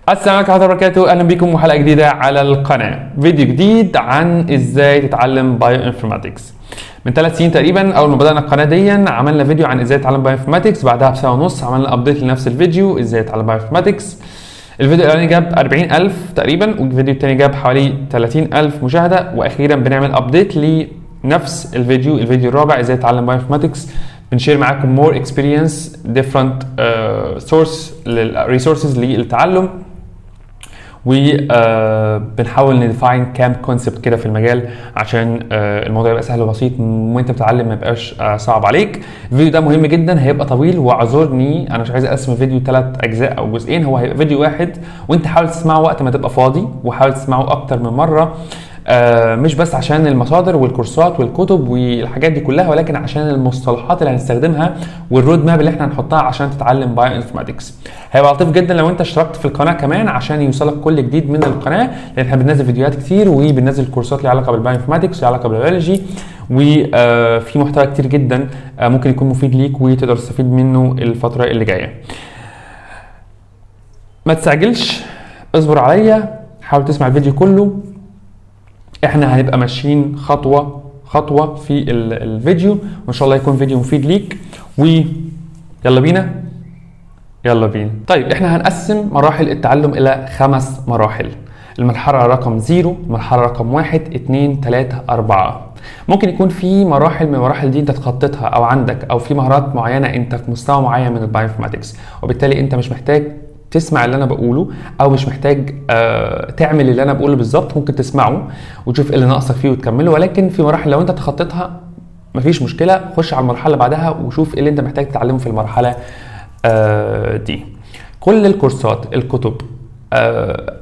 السلام عليكم ورحمة الله وبركاته، اهلا بكم وحلقه جديدة على القناة. فيديو جديد عن ازاي تتعلم bioinformatics. من 3 سنين تقريبا اول ما بدانا القناة دي عملنا فيديو عن ازاي تتعلم bioinformatics، بعدها بسنة ونص عملنا update لنفس الفيديو ازاي تتعلم bioinformatics. الفيديو الاولاني جاب 40000 تقريبا، والفيديو الثاني جاب حوالي 30000 مشاهده، واخيرا بنعمل update لنفس الفيديو، الفيديو الرابع ازاي تتعلم bioinformatics. بن share معاكم more experience، different source resources للتعلم، وبنحاول ن define كام concept كده في المجال عشان الموضوع يبقى سهل وبسيط وانت بتتعلم ما يبقاش صعب عليك. الفيديو ده مهم جدا، هيبقى طويل واعذرني، انا مش عايز اقسم الفيديو 3 اجزاء او جزئين، هو هيبقى فيديو واحد وانت حاول تسمعه وقت ما تبقى فاضي وحاول تسمعه اكتر من مرة، مش بس عشان المصادر والكورسات والكتب والحاجات دي كلها، ولكن عشان المصطلحات اللي هنستخدمها وال road map اللي احنا هنحطها عشان تتعلم bioinformatics. هيبقى لطيف جدا لو انت اشتركت في القناة كمان عشان يوصلك كل جديد من القناه، لان احنا بننزل فيديوهات كتير وبننزل كورسات ليها علاقة بال bioinformatics ليها علاقة بالبيولوجي، وفي محتوى كتير جدا ممكن يكون مفيد ليك وتقدر تستفيد منه الفترة اللي جاية. ما تستعجلش، اصبر عليا، حاول تسمع الفيديو كله. احنا هنبقى ماشيين خطوة خطوة في الفيديو، وان شاء الله يكون فيديو مفيد ليك. ويلا بينا يلا بينا. طيب، احنا هنقسم مراحل التعلم الى 5 مراحل: المرحلة رقم 0، المرحلة رقم 1، 2، 3، 4. ممكن يكون في مراحل من المراحل دي انت تخططها او عندك او في مهارات معينة، انت في مستوى معين من ال bioinformatics، وبالتالي انت مش محتاج تسمع اللي انا بقوله او مش محتاج تعمل اللي انا بقوله بالظبط. ممكن تسمعه وتشوف ايه اللي ناقصك فيه وتكمله، ولكن في مراحل لو انت تخطيتها مفيش مشكله، خش على المرحلة اللي بعدها وشوف ايه اللي انت محتاج تتعلمه في المرحلة دي. كل الكورسات، الكتب،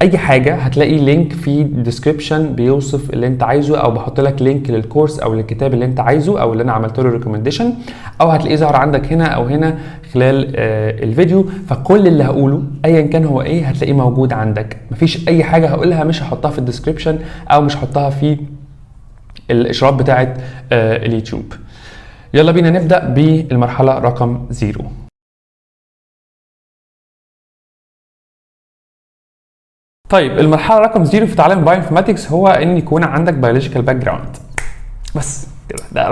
اي حاجه، هتلاقي link في description بيوصف اللي انت عايزه، او بحط لك link للكورس او للكتاب اللي انت عايزه او اللي انا عملت له recommendation، او هتلاقيه ظهر عندك هنا او هنا خلال الفيديو. فكل اللي هقوله ايا كان هو ايه هتلاقيه موجود عندك. مفيش اي حاجة هقولها مش هحطها في ال description او مش هحطها في الاشارات بتاعه اليوتيوب. يلا بينا نبدا بالمرحلة رقم 0. طيب، المرحلة رقم 0 في تعلم bioinformatics هو ان يكون عندك biological background، بس كده. ده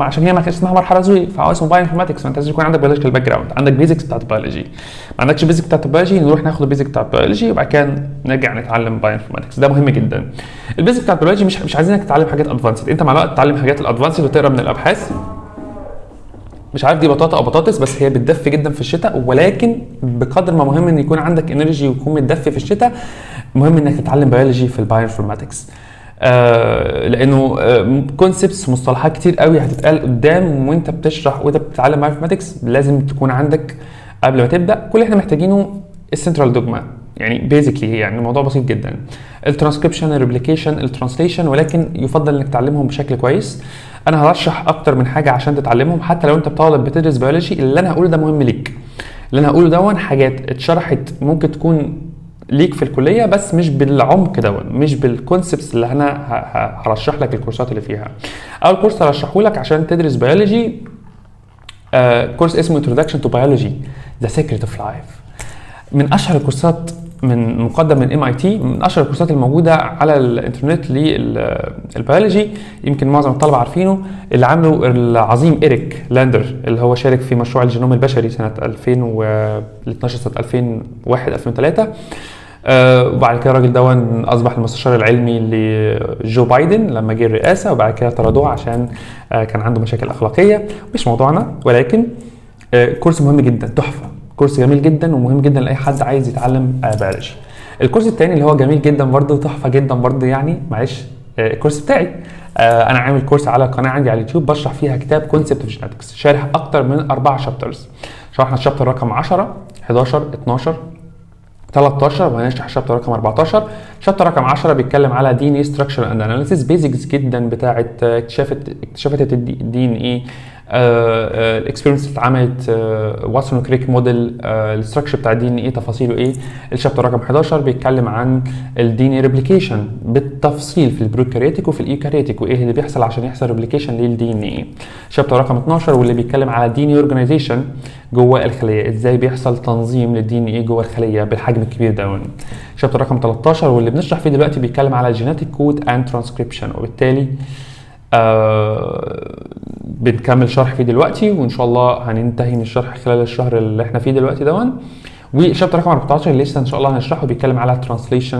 عشان هي ما كانش اسمها مرحلة 0 فهو اسمه bioinformatics، فانت لازم يكون عندك biological background، عندك basics بتاعت البيولوجي. ما عندكش basic بتاعت البيولوجي، نروح ناخد ال basic بتاعت البيولوجي وبعد كده نرجع نتعلم bioinformatics. ده مهم جدا ال basic بتاعت البيولوجي. مش عايزينك تتعلم حاجات advanced، انت مع الوقت تتعلم حاجات ال advanced وتقرا من الابحاث. مش عارف دي بطاطا او بطاطس، بس هي بتدفي جدا في الشتاء، ولكن بقدر ما مهم ان يكون عندك energy ويكون متدفي في الشتاء، مهم انك تتعلم بيولوجي في ال bioinformatics، لانه concepts، مصطلحات كتير قوي هتتقال قدام وانت بتشرح وانت بتتعلم bioinformatics لازم تكون عندك قبل ما تبدا. كل اللي احنا محتاجينه ال central dogma، يعني basically يعني الموضوع بسيط جدا: الترانسكريبشن، الريبليكيشن، الترانسليشن، ولكن يفضل انك تعلمهم بشكل كويس. انا هرشح اكتر من حاجة عشان تتعلمهم، حتى لو انت طالب بتدرس بيولوجي. اللي انا هقوله ده مهم ليك. اللي انا هقوله دون حاجات اتشرحت ممكن تكون ليك في الكليه، بس مش بالعمق دون، مش بال concepts اللي انا هرشح لك الكورسات اللي فيها. اول كورس هرشحه لك عشان تدرس بيولوجي كورس اسمه Introduction to Biology The Secret of Life، من اشهر الكورسات، من مقدم من MIT، من اشهر الكورسات الموجودة على الانترنت للبيولوجي، يمكن معظم الطلبة عارفينه. اللي عامله العظيم إريك لاندر، اللي هو شارك في مشروع الجينوم البشري سنة 2012، سنة 2001، 2003، وبعد كده الراجل دون اصبح المستشار العلمي لجو بايدن لما جه الرئاسه، وبعد كده طردوه عشان كان عنده مشاكل اخلاقيه، مش موضوعنا. ولكن كورس مهم جدا، تحفه، كورس جميل جدا ومهم جدا لاي حد عايز يتعلم بيولوجي. الكورس الثاني اللي هو جميل جدا برضه، تحفة جدا برضه، يعني معلش، الكورس بتاعي، انا عامل كورس على القناة عندي على اليوتيوب بشرح فيها كتاب Concept of Genetics، شارح اكتر من 4 chapters. شرحنا ال chapter رقم 10، 11، 12، 13، وهنشرح chapter رقم 14. chapter رقم 10 بيتكلم على DNA structure and analysis، basics جدا بتاعه اكتشافت ال DNA. ال experiments اللي اتعملت، Watson Crick model، ال structure بتاع ال DNA تفاصيله ايه. ال chapter رقم 11 بيتكلم عن ال DNA replication بالتفصيل في ال prokaryotic وفي ال eukaryotic، وايه اللي بيحصل عشان يحصل replication لل DNA. chapter رقم 12 واللي بيتكلم على DNA organization جوه الخليه، ازاي بيحصل تنظيم لل DNA جوه الخلية بالحجم الكبير ده. chapter رقم 13 واللي بنشرح فيه دلوقتي بيتكلم على جينيتك كود اند ترانسكريبشن، وبالتالي بنكمل شرح فيه دلوقتي، وان شاء الله هننتهي من الشرح خلال الشهر اللي احنا فيه دلوقتي دون. وال chapter رقم 14 اللي لسه ان شاء الله هنشرحه بيتكلم على translation،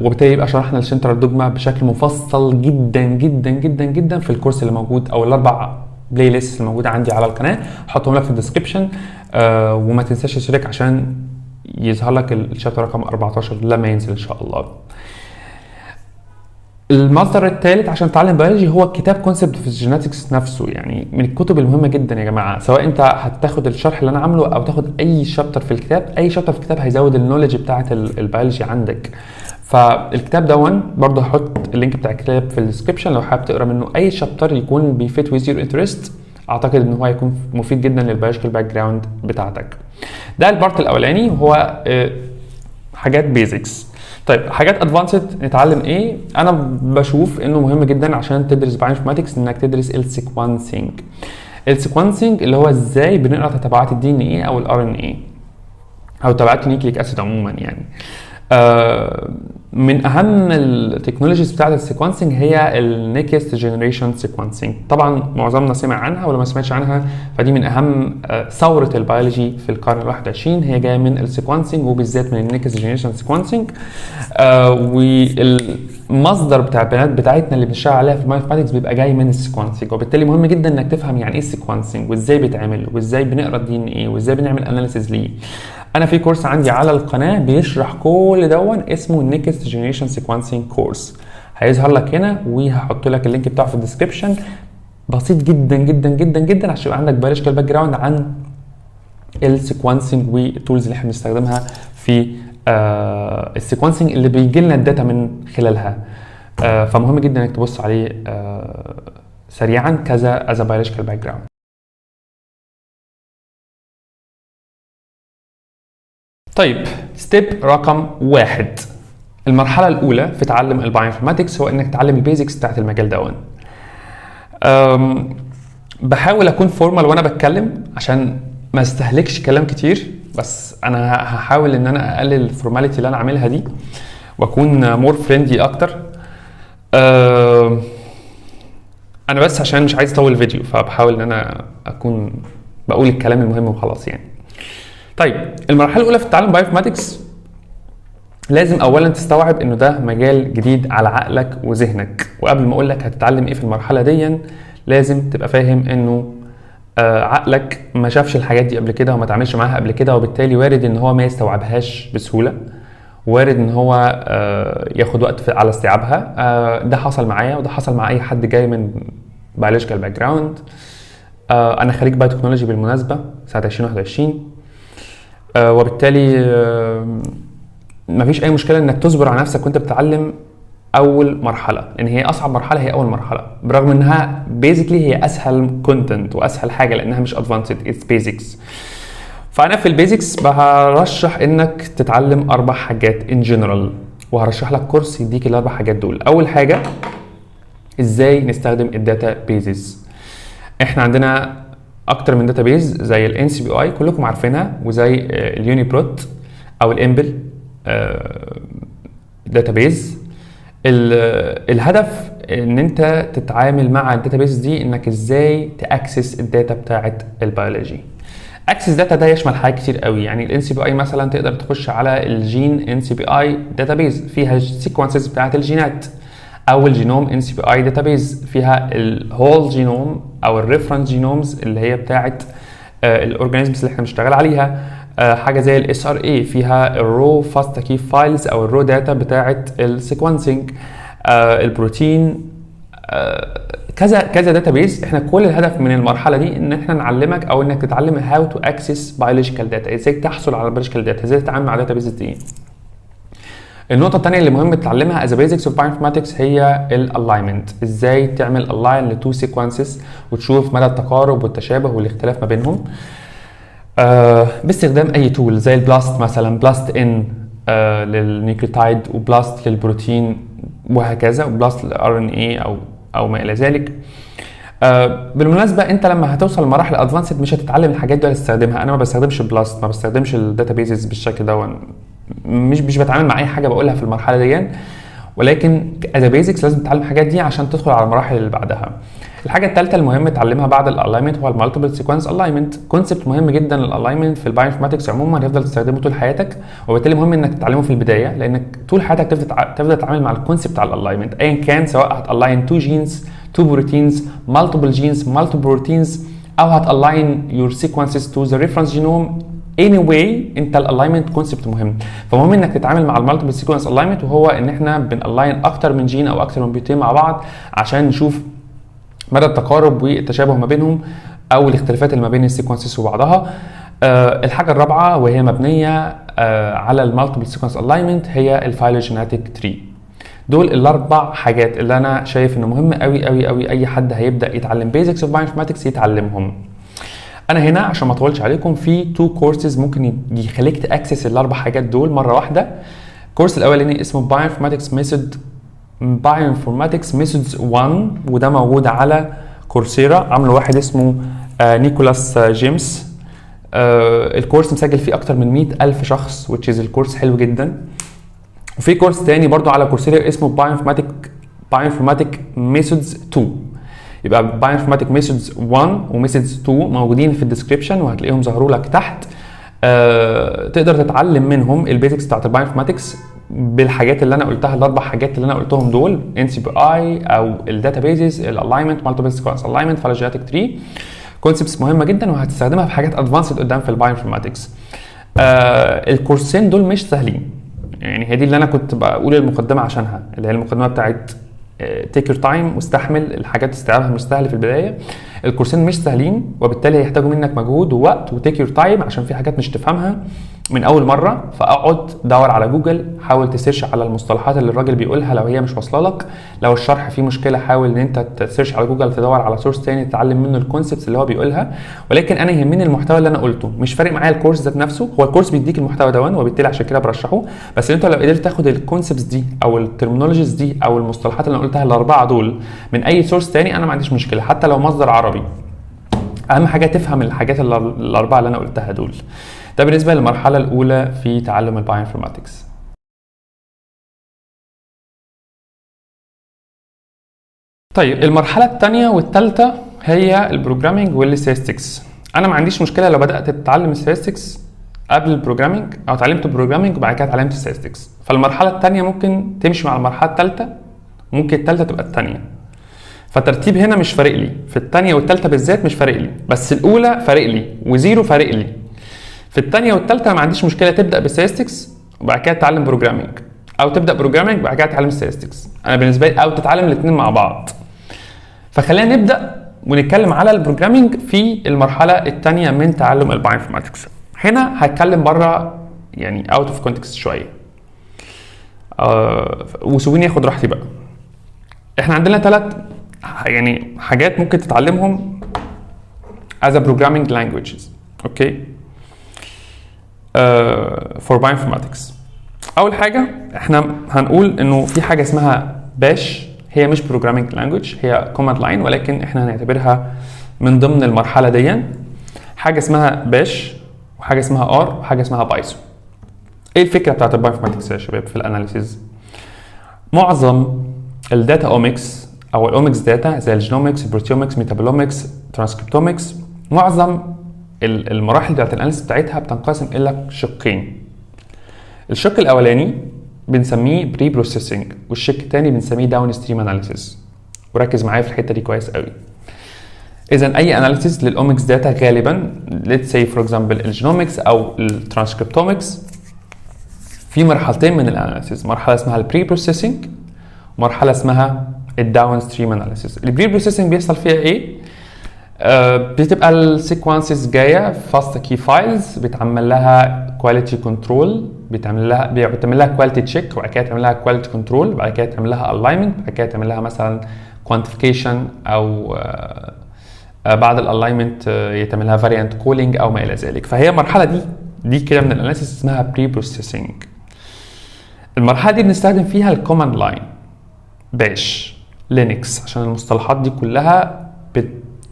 وبالتالي يبقى شرحنا ال central dogma بشكل مفصل جدا جدا جدا جدا في الكورس اللي موجود، او الاربع playlist اللي موجودة عندي على القناة، هحطهم لك في ال description. وما تنساش تشترك عشان يظهر لك ال chapter رقم 14 لما ينزل ان شاء الله. المصدر الثالث عشان تتعلم بيولوجي هو كتاب Concept of Genetics نفسه، يعني من الكتب المهمة جدا يا جماعة، سواء انت هتاخد الشرح اللي انا عامله او تاخد اي chapter في الكتاب. اي chapter في الكتاب هيزود ال knowledge بتاعه البيولوجي عندك. فالكتاب دون برضه هحط ال link بتاع الكتاب في ال description لو حابب تقرا منه اي chapter يكون بي fit with your interest، اعتقد ان هو هيكون مفيد جدا لل biological background بتاعتك. ده ال part الاولاني وهو حاجات basics. طيب حاجات advanced نتعلم ايه؟ انا بشوف انه مهم جدا عشان تدرس bioinformatics انك تدرس ال sequencing. ال sequencing اللي هو ازاي بنقرا تتبعات ال DNA او ال RNA او تبعات ال nucleic acid عموما. يعني من اهم ال technologies بتاعت ال sequencing هي ال next generation sequencing. طبعا معظمنا سمع عنها، ولو ما سمعتش عنها فدي من اهم ثورة البيولوجي في القرن ال 21، هي جاية من ال sequencing وبالذات من ال next generation sequencing. والمصدر بتاع البيانات بتاعتنا اللي بنشتغل عليها في ال bioinformatics بيبقى جاي من ال sequencing، وبالتالي مهم جدا انك تفهم يعني ايه ال sequencing وازاي بيتعمل وازاي بنقرا ال DNA وازاي بنعمل analysis ليه. انا في كورس عندي على القناة بيشرح كل دون، اسمه next generation sequencing course، هيظهر لك هنا وهحط لك ال link بتاعه في ال description. بسيط جدا جدا جدا جدا عشان يبقى عندك biological background عن ال sequencing وال tools اللي احنا بنستخدمها في ال sequencing اللي بيجي لنا ال data من خلالها. فمهم جدا انك تبص عليه سريعا كذا as biological background. طيب step رقم 1، المرحلة الأولى في تعلم ال bioinformatics هو إنك تتعلم ال basics بتاعت المجال دون. بحاول أكون formal وأنا بتكلم عشان ما استهلكش كلام كتير، بس أنا هحاول إن أنا أقلل ال formality اللي أنا عاملها دي وأكون more friendly أكتر. أنا بس عشان مش عايز أطول الفيديو فبحاول إن أنا أكون بقول الكلام المهم وخلاص يعني. طيب المرحلة الاولى في التعلم bioinformatics لازم اولا تستوعب انه ده مجال جديد على عقلك وذهنك، وقبل ما اقول لك هتتعلم ايه في المرحلة دي لازم تبقى فاهم انه عقلك ما شافش الحاجات دي قبل كده وما تعاملش معاها قبل كده، وبالتالي وارد ان هو ما يستوعبهاش بسهولة، وارد ان هو ياخد وقت على استيعابها. ده حصل معايا وده حصل مع اي حد جاي من biological background. انا خريج biotechnology بالمناسبة سنة 2021، وبالتالي مفيش اي مشكلة انك تصبر على نفسك وانت بتتعلم اول مرحلة، لان هي اصعب مرحلة، هي اول مرحلة، برغم انها basically هي اسهل content واسهل حاجة لانها مش advanced، it's basics. فانا في ال basics بهرشح انك تتعلم 4 حاجات in general، وهرشح لك كورس يديك ال4 حاجات دول. اول حاجة ازاي نستخدم ال databases. احنا عندنا اكتر من database زي ال NCBI كلكم عارفينها، وزي ال UniProt او ال EMBL database. الهدف ان انت تتعامل مع ال database دي انك ازاي ت access ال data بتاعه ال biology. access data ده يشمل حاجات كتير قوي، يعني ال NCBI مثلا تقدر تخش على ال gene NCBI database فيها ال sequences بتاعه الجينات، او ال genome NCBI database فيها ال whole genome او ال reference genomes اللي هي بتاعه ال organisms اللي احنا بنشتغل عليها. حاجة زي ال SRA فيها ال raw FASTQ files او ال raw data بتاعه ال sequencing، البروتين، كذا كذا database. احنا كل الهدف من المرحلة دي ان احنا نعلمك او انك تتعلم how to access biological data، ازاي تحصل على biological data، ازاي تتعامل مع database دي. النقطة الثانية اللي مهم تتعلمها as basics of bioinformatics هي ال alignment، ازاي تعمل align ل two sequences وتشوف مدى التقارب والتشابه والاختلاف ما بينهم باستخدام اي tool زي ال BLAST مثلا، BLASTn لل nucleotide و BLAST للبروتين وهكذا، و BLAST لل RNA او ما الى ذلك. بالمناسبة انت لما هتوصل لمراحل advanced مش هتتعلم الحاجات دي ولا تستخدمها. انا ما بستخدمش BLAST، ما بستخدمش ال databases بالشكل ده، مش بتعامل مع اي حاجة بقولها في المرحلة دي، ولكن as basics لازم تتعلم الحاجات دي عشان تدخل على المراحل اللي بعدها. الحاجة الثالثة المهم تتعلمها بعد ال alignment هو ال multiple sequence alignment. concept مهم جدا ال alignment في ال bioinformatics عموما، هتفضل تستخدمه طول حياتك، وبالتالي مهم انك تتعلمه في البداية لانك طول حياتك تفضل تتعامل مع ال concept بتاع ال alignment ايا كان، سواء هت align two genes، two proteins، multiple genes، multiple proteins، او هت align your sequences to the reference genome. anyway انت ال alignment concept مهم، فمهم انك تتعامل مع ال multiple sequence alignment، وهو ان احنا بن align اكتر من جين او اكتر من بروتين مع بعض عشان نشوف مدى التقارب والتشابه ما بينهم او الاختلافات اللي ما بين ال sequences وبعضها. الحاجة الرابعة وهي مبنية على ال multiple sequence alignment هي ال phylogenetic tree. دول الاربع حاجات اللي انا شايف انه مهم قوي قوي قوي اي حد هيبدا يتعلم basics of bioinformatics يتعلمهم. انا هنا عشان ما اطولش عليكم في two courses ممكن يخليك ت access الاربع حاجات دول مرة واحدة. ال course الاولاني اسمه bioinformatics methods 1، وده موجود على Coursera، عامله واحد اسمه نيكولاس جيمس. ال course مسجل فيه اكتر من 100,000 شخص، which is ال course حلو جدا. وفي course تاني برضو على Coursera اسمه bioinformatic methods 2. يبقى bioinformatic methods 1 و methods 2 موجودين في ال description وهتلاقيهم ظهروا لك تحت. تقدر تتعلم منهم ال basics بتاعت ال bioinformatics بالحاجات اللي انا قلتها، الاربع حاجات اللي انا قلتهم دول، NCBI او ال databases، ال alignment، multiple sequence alignment، phylogenetic tree. concepts مهمة جدا وهتستخدمها في حاجات advanced قدام في ال bioinformatics. الكورسين دول مش سهلين، يعني هي دي اللي انا كنت بقول المقدمة عشانها، اللي هي المقدمة بتاعت take your time واستحمل الحاجات، استيعابها مش سهل في البداية. الكورسين مش سهلين وبالتالي هيحتاجوا منك مجهود ووقت و take your time عشان في حاجات مش تفهمها من اول مرة. فاقعد دور على جوجل، حاول ت search على المصطلحات اللي الراجل بيقولها لو هي مش واصله لك، لو الشرح فيه مشكلة حاول ان انت ت search على جوجل، تدور على source تاني تتعلم منه ال concepts اللي هو بيقولها. ولكن انا يهمني المحتوى اللي انا قلته، مش فارق معايا ال course ذات نفسه، هو ال course بيديك المحتوى ده وبالتالي عشان كده برشحه، بس انت لو قدرت تاخد ال concepts دي او ال terminologies دي او المصطلحات اللي انا قلتها الاربعة دول من اي source تاني انا ما عنديش مشكلة، حتى لو مصدر عربي. اهم حاجة تفهم الحاجات الاربعة اللي انا قلتها دول. ده بالنسبة للمرحلة الاولى في تعلم ال bioinformatics. طيب المرحلة الثانية والثالثة هي ال programming وال statistics. انا ما عنديش مشكلة لو بدات تتعلم ال statistics قبل ال programming او اتعلمت programming وبعد كده اتعلمت statistics، فالمرحله الثانية ممكن تمشي مع المرحلة الثالثة، ممكن الثالثة تبقى الثانية. فالترتيب هنا مش فارق لي، في الثانية والثالثة بالذات مش فارق لي، بس الاولى فارق لي و zero فارق لي. في الثانية والثالثة ما عنديش مشكلة تبدا بال statistics وبعد كده تتعلم programming، او تبدا programming وبعد كده تتعلم statistics. انا بالنسبة لي او تتعلم الاثنين مع بعض. فخلينا نبدا ونتكلم على ال programming في المرحلة الثانية من تعلم ال bioinformatics. هنا هتكلم بره يعني out of context شوية، وسيبوني اخد راحتي بقى. احنا عندنا ثلاث يعني حاجات ممكن تتعلمهم as a programming languages، okay، for bioinformatics. اول حاجة احنا هنقول انه في حاجة اسمها Bash، هي مش programming language، هي command line، ولكن احنا هنعتبرها من ضمن المرحلة دي. حاجة اسمها Bash وحاجه اسمها R وحاجه اسمها Python. ايه الفكرة بتاعت ال bioinformatics يا شباب في ال analysis؟ معظم ال data omics او ال omics data زي الجينومكس، بروتيومكس، ميتابولومكس، ترانسكريبتومكس، معظم المراحل بتاعت ال analysis بتاعتها بتنقسم الى شقين. الشق الاولاني بنسميه preprocessing، والشق الثاني بنسميه downstream analysis. وركز معايا في الحتة دي كويس قوي. اذا اي analysis لل omics data غالبا let's say for example ال genomics او الترانسكريبتومكس، في مرحلتين من ال analysis، مرحلة اسمها ال preprocessing ومرحلة اسمها ال downstream analysis. ال preprocessing بيحصل فيها ايه؟ بتبقى ال sequences جاية FASTQ files، بيتعمل لها quality control. بيتعمل لها quality check، وبعد كده تعمل لها quality control، بعد كده تعمل لها alignment، بعد كده تعمل لها مثلا quantification، او بعد ال alignment يتعمل لها variant calling او ما الى ذلك. فهي المرحلة دي كده من ال analysis اسمها preprocessing. المرحلة دي بنستخدم فيها ال command line، bash، Linux، عشان المصطلحات دي كلها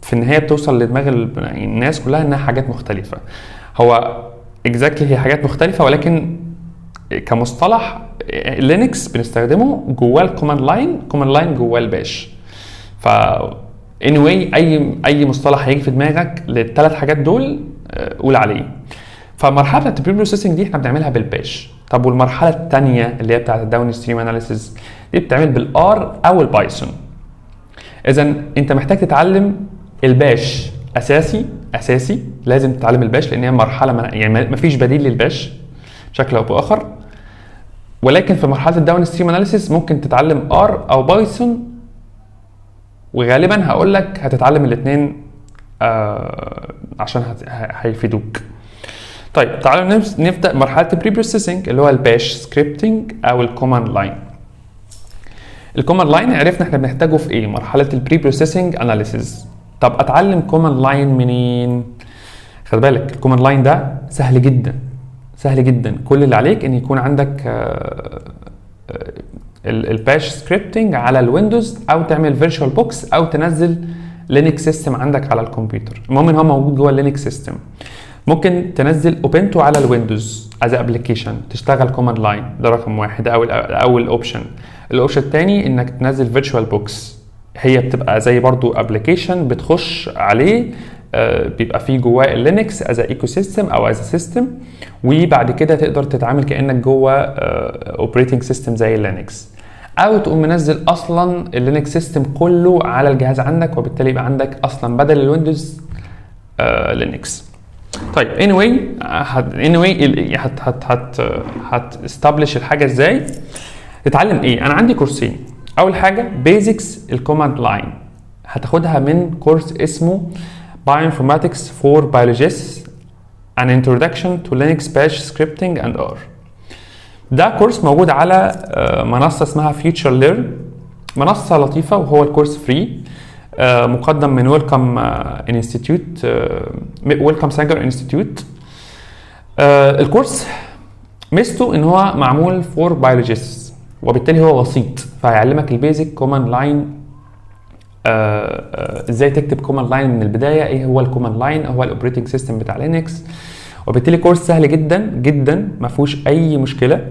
في النهاية بتوصل لدماغ يعني الناس كلها انها حاجات مختلفه. هو exactly هي حاجات مختلفه، ولكن كمصطلح Linux بنستخدمه جواه ال command line، command line جواه ال bash. ف anyway اي مصطلح هيجي في دماغك للثلاث حاجات دول قول عليه. فالمرحله بتاعت ال preprocessing دي احنا بنعملها بال bash. طب والمرحلة الثانية اللي هي بتاعت ال downstream analysis دي بتتعمل بال R او ال Python. اذا انت محتاج تتعلم ال bash اساسي اساسي، لازم تتعلم ال bash لان هي مرحلة يعني ما فيش بديل لل bash بشكل او باخر. ولكن في مرحلة ال downstream analysis ممكن تتعلم R او Python، وغالبا هقول لك هتتعلم الاثنين عشان هيفيدوك. طيب، تعالوا نبدا مرحلة ال preprocessing اللي هو ال bash scripting او ال command line. ال command line عرفنا احنا بنحتاجه في ايه؟ مرحلة ال preprocessing analysis. طب اتعلم command line منين؟ خد بالك، ال command line ده سهل جدا سهل جدا. كل اللي عليك ان يكون عندك ال bash scripting على ال Windows، او تعمل VirtualBox، او تنزل Linux system عندك على الكمبيوتر. المهم ان هو موجود جوه ال Linux system. ممكن تنزل Ubuntu على ال Windows as application تشتغل command line. ده رقم واحد، ده اول option. ال option الثاني انك تنزل VirtualBox، هي بتبقى زي برضو application بتخش عليه، بيبقى فيه جواه ال Linux as ecosystem او as system، وبعد كده تقدر تتعامل كانك جوه operating system زي ال Linux، او تقوم منزل اصلا ال Linux system كله على الجهاز عندك، وبالتالي يبقى عندك اصلا بدل ال Windows Linux. طيب، anyway هت هت هت هت establish الحاجة ازاي؟ تتعلم ايه؟ انا عندي كورسين. اول حاجة basics ال command line، هتاخدها من كورس اسمه Bioinformatics for Biologists: An Introduction to Linux Bash Scripting and R. ده كورس موجود على منصة اسمها FutureLearn، منصة لطيفة، وهو الكورس free، مقدم من Wellcome Institute، Wellcome Sanger Institute. الكورس ميزته ان هو معمول for biologists، وبالتالي هو بسيط، فهيعلمك ال basic command line، ازاي تكتب command line من البدايه، ايه هو ال command line، هو ال operating system بتاع Linux. وبالتالي كورس سهل جدا جدا، ما فيهوش اي مشكله.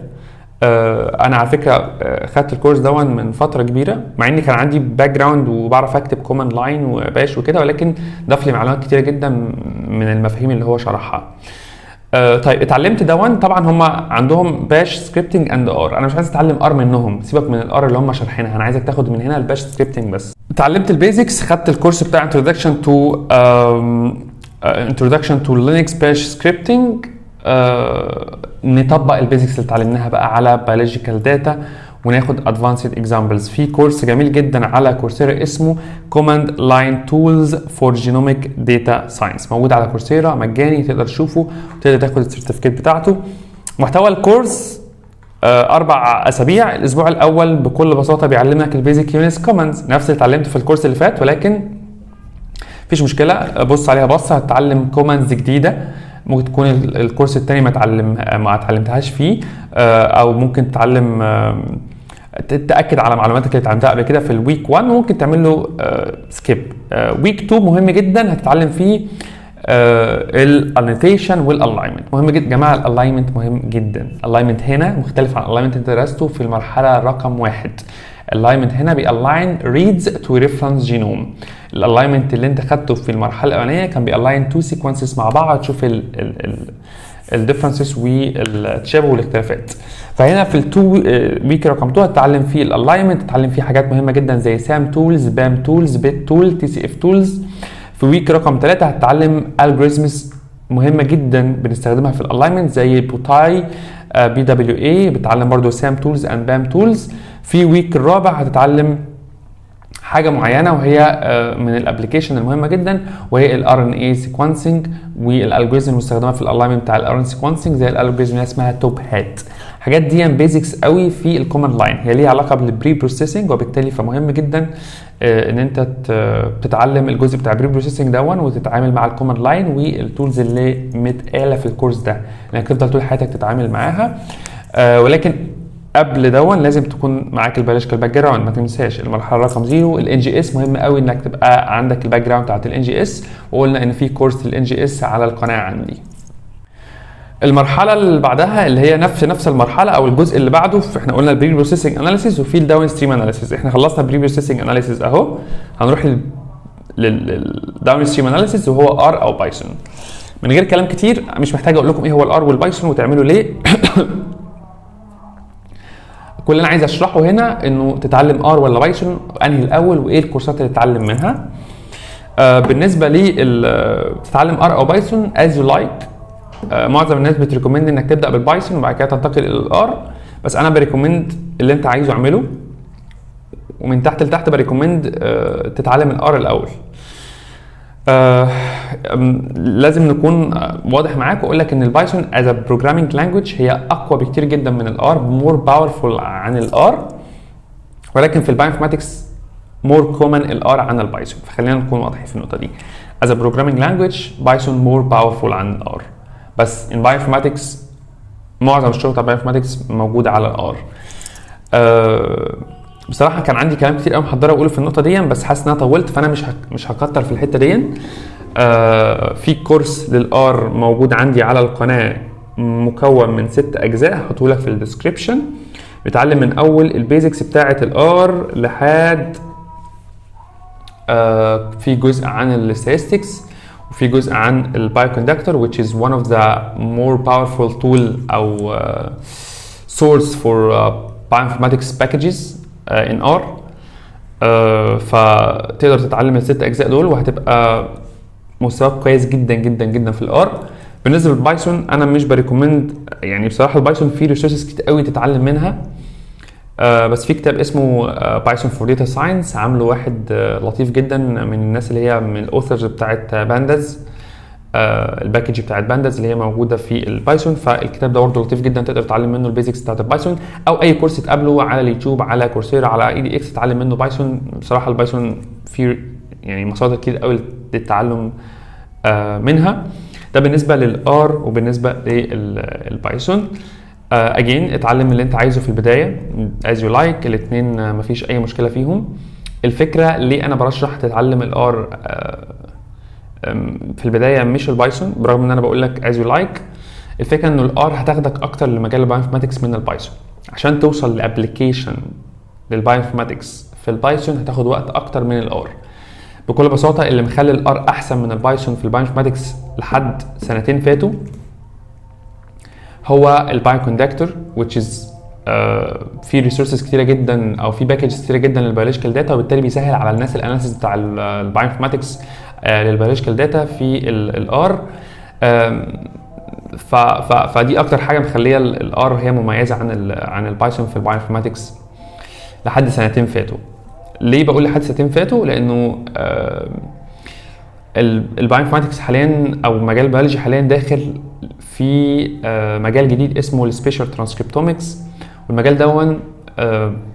انا على فكرة خدت الكورس دون من فترة كبيره، مع اني كان عندي background وبعرف اكتب command line و bash وكده، ولكن ضاف لي معلومات كتيرة جدا من المفاهيم اللي هو شرحها. طيب، اتعلمت دون. طبعا هم عندهم bash scripting and R. انا مش عايز اتعلم R منهم، سيبك من ال R اللي هم شارحينها، انا عايزك تاخد من هنا ال bash scripting بس. اتعلمت ال basics، خدت الكورس بتاع introduction to Linux bash scripting. نطبق ال basics اللي اتعلمناها بقى على biological data وناخد advanced examples. في كورس جميل جدا على Coursera اسمه Command Line Tools for Genomic Data Science، موجود على Coursera مجاني، تقدر تشوفه وتقدر تاخد ال certificate بتاعته. محتوى الكورس 4 اسابيع. الاسبوع الاول بكل بساطة بيعلمك ال basic Unix commands، نفس اللي اتعلمته في الكورس اللي فات، ولكن مفيش مشكله، بص عليها بصه، هتتعلم commands جديدة ممكن تكون الكورس التاني ما اتعلمتهاش فيه، او ممكن تتعلم تتاكد على معلوماتك اللي اتعلمتها قبل كده في ال week 1، وممكن تعمل له skip. week 2 مهم جدا، هتتعلم فيه ال annotation وال alignment. مهم جدا يا جماعه، ال alignment مهم جدا. ال alignment هنا مختلف عن ال alignment انت درسته في المرحلة رقم واحد. ال alignment هنا بي align reads to reference genome. ال alignment اللي انت خدته في المرحلة الاولانية كان بي align two sequences مع بعض، تشوف ال differences والتشابه والاختلافات. فهنا في ال two week رقم 2 هتتعلم فيه ال alignment، تتعلم فيه حاجات مهمة جدا زي SAMtools، BAMTools، bedtools، TCF tools. في week رقم 3 هتتعلم algorithms مهمة جدا بنستخدمها في ال alignment زي Bowtie، BWA، بتتعلم برضو SAMtools and BAMTools. في week الرابع هتتعلم حاجة معينه، وهي من ال application المهمة جدا، وهي ال RNA sequencing وال algorithm المستخدمة في ال alignment بتاع ال RNA sequencing، زي ال algorithm اللي اسمها TopHat. الحاجات دي basics قوي في ال command line، هي ليها علاقة بال preprocessing، وبالتالي فمهم جدا ان انت تتعلم الجزء بتاع preprocessing دون وتتعامل مع ال command line وال tools اللي متقاله في الكورس ده، لانك تفضل طول حياتك تتعامل معاها. ولكن قبل دون لازم تكون معاك ال biological background. ما تنساش المرحلة رقم 0 ال NGS، مهم قوي انك تبقى عندك ال background بتاعت ال NGS، وقلنا ان في كورس لل NGS على القناة عندي. المرحلة اللي بعدها اللي هي نفس المرحلة او الجزء اللي بعده، احنا قلنا ال preprocessing analysis وفي ال downstream analysis. احنا خلصنا preprocessing analysis اهو، هنروح لل downstream analysis وهو R او Python. من غير كلام كتير، مش محتاج اقول لكم ايه هو ال R وال Python وتعملوا ليه. كل اللي انا عايز اشرحه هنا انه تتعلم R ولا Python، انهي الاول، وايه الكورسات اللي تتعلم منها. بالنسبة لي تتعلم R او Python as you like. معظم الناس بت recommend انك تبدا بال Python وبعد كده تنتقل الى ال R، بس انا ب recommend اللي انت عايزه اعمله، ومن تحت لتحت ب recommend تتعلم ال R الاول. لازم نكون واضح معاك واقول لك ان ال Python as programming language هي اقوى بكتير جدا من ال R، more powerful عن ال R، ولكن في ال bioinformatics more common ال R عن ال Python. فخلينا نكون واضحين في النقطة دي، as a programming language Python more powerful عن ال R، بس in bioinformatics معظم الشغل بتاع bioinformatics موجود على ال R. بصراحة كان عندي كلام كتير قوي محضرة اقوله في النقطة دي، بس حاسس ان انا طولت، فانا مش هكتر في الحتة دي. في كورس لل R موجود عندي على القناة مكون من 6 اجزاء، هحطه لك في ال description. بيتعلم من اول ال basics بتاعه ال R لحد في جزء عن ال statistics وفي جزء عن ال Bioconductor، which is one of the more powerful tool او source for bioinformatics packages in R. فتقدر تتعلم الست اجزاء دول وهتبقى مستواك كويس جدا جدا جدا في ال R. بالنسبة لل Python انا مش ب recommend، يعني بصراحة ال Python فيه resources كتير قوي تتعلم منها، بس في كتاب اسمه Python for Data Science عامله واحد لطيف جدا من الناس اللي هي من ال authors بتاعت Pandas، ال package بتاعت Pandas اللي هي موجودة في ال Python. فالكتاب ده برضه لطيف جدا، تقدر تتعلم منه ال basics بتاعت ال Python، او اي كورس تقابله على اليوتيوب، على Coursera، على edX تتعلم منه Python. بصراحة ال Python فيه يعني مصادر كتير قوي للتعلم منها. ده بالنسبة لل R وبالنسبة لل Python. again اتعلم اللي انت عايزه في البداية as you like، الاثنين مفيش اي مشكلة فيهم. الفكرة ليه انا برشح تتعلم ال R في البداية مش ال Python، برغم ان انا بقول لك as you like، الفكرة انه ال R هتاخدك اكتر لمجال ال bioinformatics من ال Python. عشان توصل ل application لل bioinformatics في ال Python هتاخد وقت اكتر من ال R. بكل بساطة اللي مخلي ال R احسن من ال Python في ال bioinformatics لحد سنتين فاتوا هو ال Bioconductor، which is في resources كتيرة جدا او في packages كتيرة جدا لل biological data، وبالتالي بيسهل على الناس ال analysis بتاع ال bioinformatics لل biological data في ال R. فدي اكتر حاجة مخليه ال R هي مميزة عن ال Python في ال bioinformatics لحد سنتين فاتوا. ليه بقول لحد سنتين فاتوا؟ لانه ال bioinformatics حاليا او مجال البيولوجي حاليا داخل في مجال جديد اسمه السبيشال ترانسكريبتومكس، والمجال دون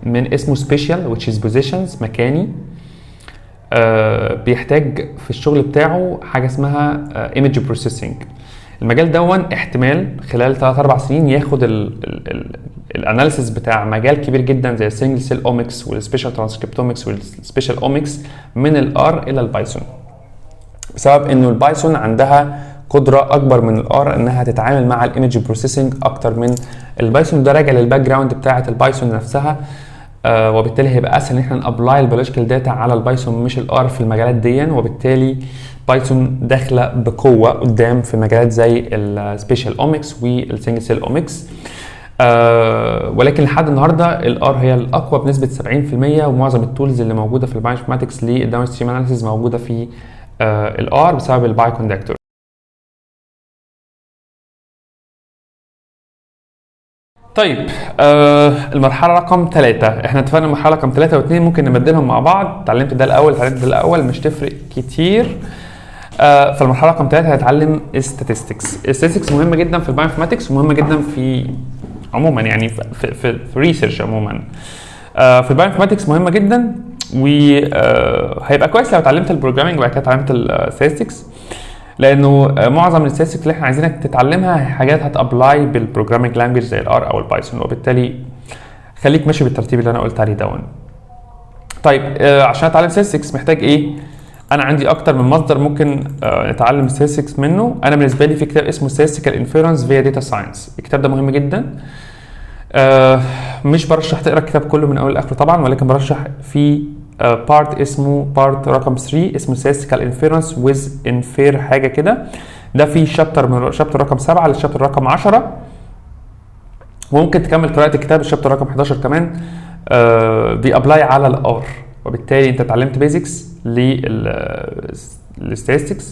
من اسمه spatial which is positions مكاني، بيحتاج في الشغل بتاعه حاجة اسمها image processing. المجال دون احتمال خلال 3 4 سنين ياخد ال analysis بتاع مجال كبير جدا زي السنجل سيل اومكس والسبيشال ترانسكريبتومكس والسبيشال اومكس من ال R الى ال Python، بسبب انه ال Python عندها قدره اكبر من ال R انها تتعامل مع ال image processing اكتر من ال Python. ده راجع لل background بتاعه ال Python نفسها، وبالتالي هيبقى اسهل ان احنا ن apply ال biological data على ال Python مش ال R في المجالات دي، وبالتالي Python داخله بقوة قدام في مجالات زي ال spatial omics وال single cell omics. ولكن لحد النهارده ال R هي الاقوى بنسبة 70%، ومعظم ال tools اللي موجودة في ال bioinformatics لل downstream analysis موجودة في ال R بسبب ال Bioconductor. طيب، المرحلة رقم 3، احنا اتفقنا المرحلة رقم 3 و2 ممكن نبدلهم مع بعض، اتعلمت ده الاول اتعلمت ده الاول، مش تفرق كتير. فالمرحله رقم 3 هنتعلم statistics. statistics مهم جدا في ال bioinformatics ومهم جدا في عموما، يعني في research عموما. في ال bioinformatics مهمة جدا، وهيبقى كويس لو اتعلمت ال programming وبعد كده اتعلمت ال statistics، لانه معظم ال statistics اللي احنا عايزينك تتعلمها هي حاجات هت apply بال programming language زي ال R او ال Python، وبالتالي خليك ماشي بالترتيب اللي انا قلت عليه دون. طيب، عشان اتعلم statistics محتاج ايه؟ انا عندي اكتر من مصدر ممكن نتعلم statistics منه. انا بالنسبة لي في كتاب اسمه Statistical Inference via Data Science، الكتاب ده مهم جدا. مش برشح تقرا الكتاب كله من اول لاخره طبعا، ولكن برشح في part اسمه part رقم 3 اسمه Statistical Inference with Infer حاجة كده. ده في chapter من chapter رقم 7 لل chapter رقم 10، وممكن تكمل قراءة الكتاب ال chapter رقم 11 كمان. بي apply على ال R، وبالتالي انت اتعلمت basics لل statistics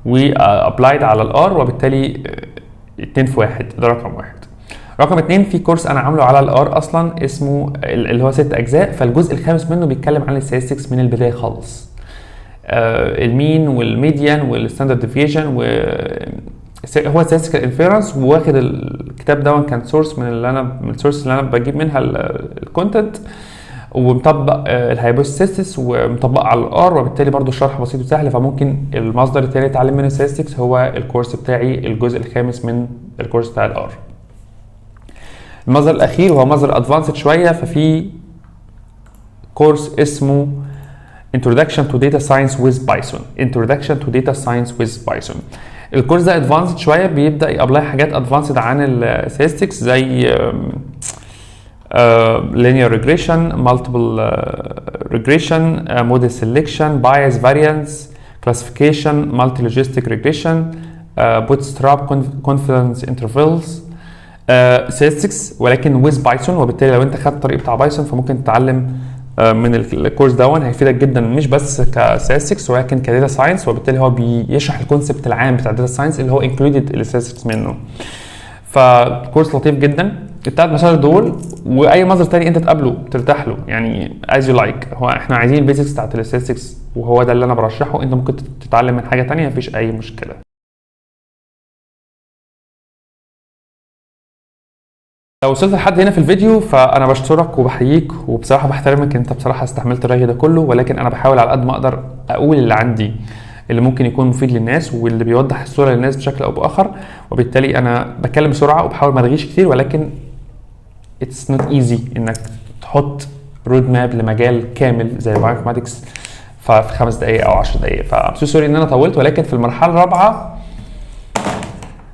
و applied على ال R، وبالتالي 2 في 1. ده رقم 1. رقم 2، في course انا عامله على ال R اصلا اسمه اللي هو 6 اجزاء، فالجزء الخامس منه بيتكلم عن ال statistics من البداية خالص، ال mean وال median وال standard deviation، و هو statistical inference. وواخد الكتاب ده كان source من اللي انا من ال source اللي انا بجيب منها ال content، ومطبق ال hypothesis ومطبق على ال R، وبالتالي برضو الشرح بسيط وسهل. فممكن المصدر التاني اتعلم منه statistics هو ال course بتاعي، الجزء الخامس من ال course بتاع ال R. المصدر الاخير وهو مصدر advanced شويه، ففي course اسمه Introduction to Data Science with Python. Introduction to Data Science with Python. ال course ده advanced شويه، بيبدا ي apply حاجات advanced عن ال statistics زي linear regression، multiple regression، model selection، bias، variance، classification، multi logistic regression، bootstrap، confidence intervals، statistics ولكن with Python. وبالتالي لو انت خدت الطريق بتاع Python فممكن تتعلم من ال course دون، هيفيدك جدا مش بس ك statistics ولكن ك data science، وبالتالي هو بيشرح ال concept العام بتاع ال data science اللي هو included ال statistics منه. ف course لطيف جدا. الثلاث مصادر دول واي مصدر تاني انت تقابله ترتاح له، يعني as you like. هو احنا عايزين ال basics بتاعت ال statistics وهو ده اللي انا برشحه. انت ممكن تتعلم من حاجة تانية، مفيش اي مشكلة. لو وصلت لحد هنا في الفيديو فانا بشكرك وبحييك، وبصراحة بحترمك، انت بصراحة استحملت الرغي ده كله، ولكن انا بحاول على قد ما اقدر اقول اللي عندي اللي ممكن يكون مفيد للناس واللي بيوضح الصورة للناس بشكل او باخر، وبالتالي انا بتكلم بسرعة وبحاول ما ارغيش كتير، ولكن it's not easy انك تحط road map لمجال كامل زي ال bioinformatics في 5 دقائق او 10 دقائق. ف so sorry ان انا طولت، ولكن في المرحلة الرابعة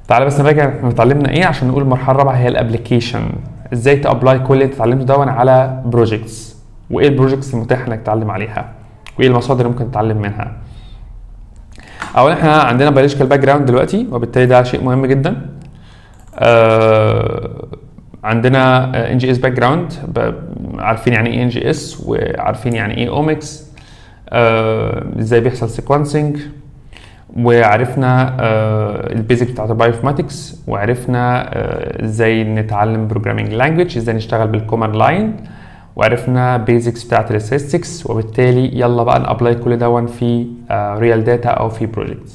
تعالى بس نراجع احنا اتعلمنا ايه عشان نقول المرحلة الرابعة هي ال application، ازاي ت apply كل اللي انت اتعلمته ده على projects، وايه ال projects المتاحة انك تتعلم عليها، وايه المصادر اللي ممكن تتعلم منها. اولا احنا عندنا biological background دلوقتي، وبالتالي ده شيء مهم جدا. عندنا NGS background، عارفين يعني ايه NGS وعارفين يعني ايه omics، ازاي بيحصل sequencing، وعرفنا ال basic بتاعت ال bioinformatics، وعرفنا ازاي نتعلم programming language، ازاي نشتغل بال command line، وعرفنا basics بتاعت ال statistics، وبالتالي يلا بقى ن apply كل دون في real data او في projects.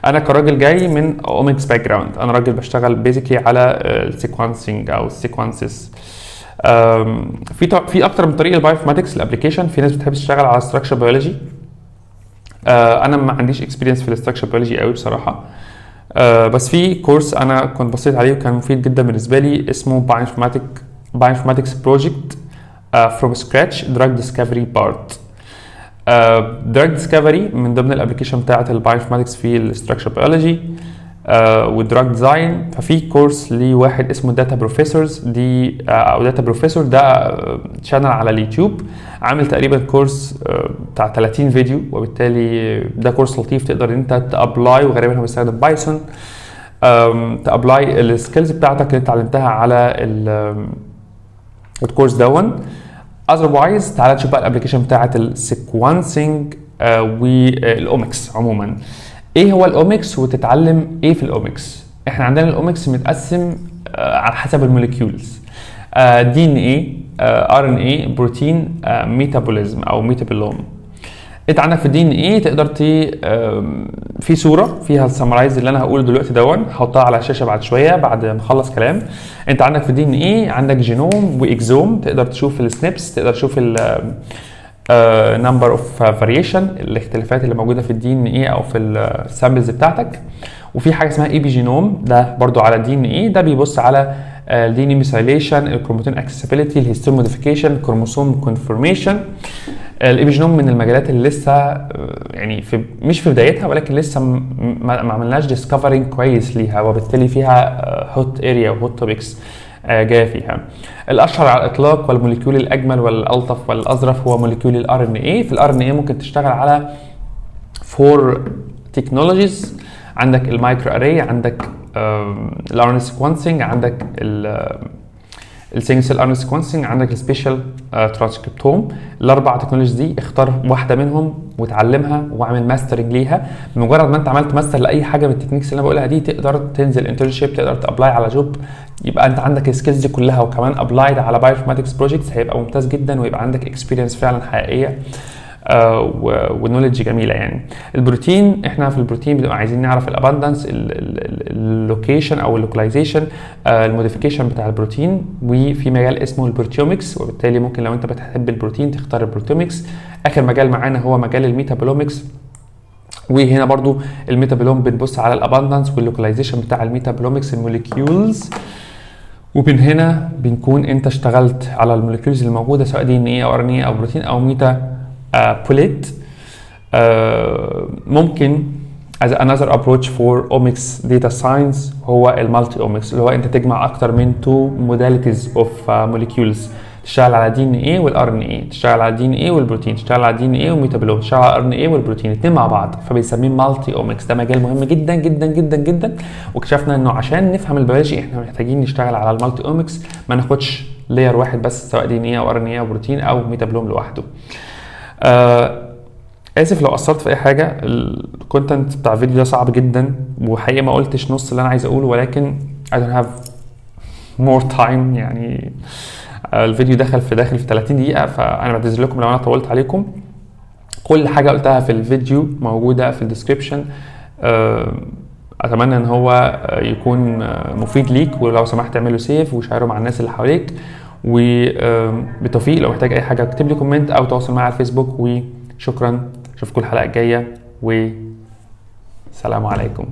انا كراجل جاي من omics background، انا راجل بشتغل basically على ال sequencing او ال sequences. في اكتر من طريقه لل bioinformatics ال application. في ناس بتحب تشتغل على structure biology، انا ما عنديش experience في ال structure biology قوي بصراحة، بس في course انا كنت بصيت عليه وكان مفيد جدا بالنسبة لي اسمه bioinformatics project from scratch drug discovery part. drug discovery من ضمن ال application بتاعه ال bioinformatics في ال structure biology وال drug design. ففي course لواحد اسمه Data Professors دي، او Data Professor، ده channel على اليوتيوب عامل تقريبا course بتاع 30 فيديو، وبالتالي ده course لطيف تقدر انت ت apply، وغالبا هو بيستخدم Python، ت apply ال skills بتاعتك اللي انت اتعلمتها على ال course دون. otherwise تعالى نشوف بقى ال application بتاعت ال sequencing وال omics عموما. ايه هو ال omics وتتعلم ايه في ال omics؟ احنا عندنا ال omics متقسم على حسب ال molecules، DNA، RNA، protein، metabolism او metabolome. انت عندك في ال DNA تقدر في صوره فيها ال summarize اللي انا هقوله دلوقتي دون، هحطها على الشاشة بعد شوية بعد ما اخلص كلام. انت عندك في ال DNA عندك genome و exome، تقدر تشوف ال SNPs، تقدر تشوف ال number of variation، الاختلافات اللي موجودة في ال DNA او في ال samples بتاعتك. وفي حاجة اسمها epigenome، ده برضو على DNA، ده بيبص على ال DNA methylation، ال chromatin accessibility، ال histone modification، chromosome conformation. ال epigenome من المجالات اللي لسه يعني في مش في بدايتها، ولكن لسه ما عملناش discovering كويس ليها، وبالتالي فيها hot area و hot topics جاية فيها. الاشهر على الاطلاق وال molecule الاجمل والالطف والاظرف هو molecule ال RNA. في ال RNA ممكن تشتغل على four technologies، عندك ال microarray، عندك ال RNA sequencing، عندك ال single cell RNA sequencing، عندك السبيشال ترانسكريبتوم. الاربع technologies دي اختار واحدة منهم وتعلمها واعمل mastering ليها. بمجرد ما انت عملت ماستر لاي حاجة من ال techniques اللي انا بقولها دي، تقدر تنزل internship، تقدر ت apply على job، يبقى انت عندك ال skills دي كلها وكمان applied على bioinformatics projects، هيبقى ممتاز جدا ويبقى عندك experience فعلا حقيقية و knowledge جميلة. يعني البروتين، احنا في البروتين بنبقى عايزين نعرف ال abundance، ال location او ال localization، ال modification بتاع البروتين، وفي مجال اسمه ال proteomics، وبالتالي ممكن لو انت بتحب البروتين تختار ال proteomics. اخر مجال معانا هو مجال ال metabolomics، وهنا برضو ال metabolome بنبص على ال abundance وال localization بتاع ال metabolomics ال molecules. ومن هنا بنكون انت اشتغلت على ال molecules اللي موجوده، سواء DNA او RNA او بروتين او metabolite. ممكن as another approach for omics data science هو ال multi omics، اللي هو انت تجمع اكتر من two modalities of molecules، تشتغل على DNA وال RNA، تشتغل على DNA والبروتين، تشتغل على DNA و metabolome، تشتغل على RNA والبروتين، الاثنين مع بعض، فبيسميه multi omics. ده مجال مهم جدا جدا جدا جدا، واكتشفنا انه عشان نفهم البيولوجي احنا محتاجين نشتغل على ال multi omics، ما ناخدش layer واحد بس، سواء DNA او RNA او بروتين او metabolome لوحده. اسف لو قصرت في اي حاجه، ال content بتاع الفيديو ده صعب جدا، وحقيقة ما قلتش نص اللي انا عايز اقوله، ولكن I don't have more time. يعني الفيديو دخل في داخل في 30 دقيقه، فانا بعتذر لكم لو انا طولت عليكم. كل حاجة قلتها في الفيديو موجودة في ال description. اتمنى ان هو يكون مفيد ليك، ولو سمحت اعمله save وشيره مع الناس اللي حواليك، وبالتوفيق. لو محتاج اي حاجة اكتب لي comment او تواصل معي على الفيسبوك، وشكرا. اشوفكم الحلقة الجايه، وسلام عليكم.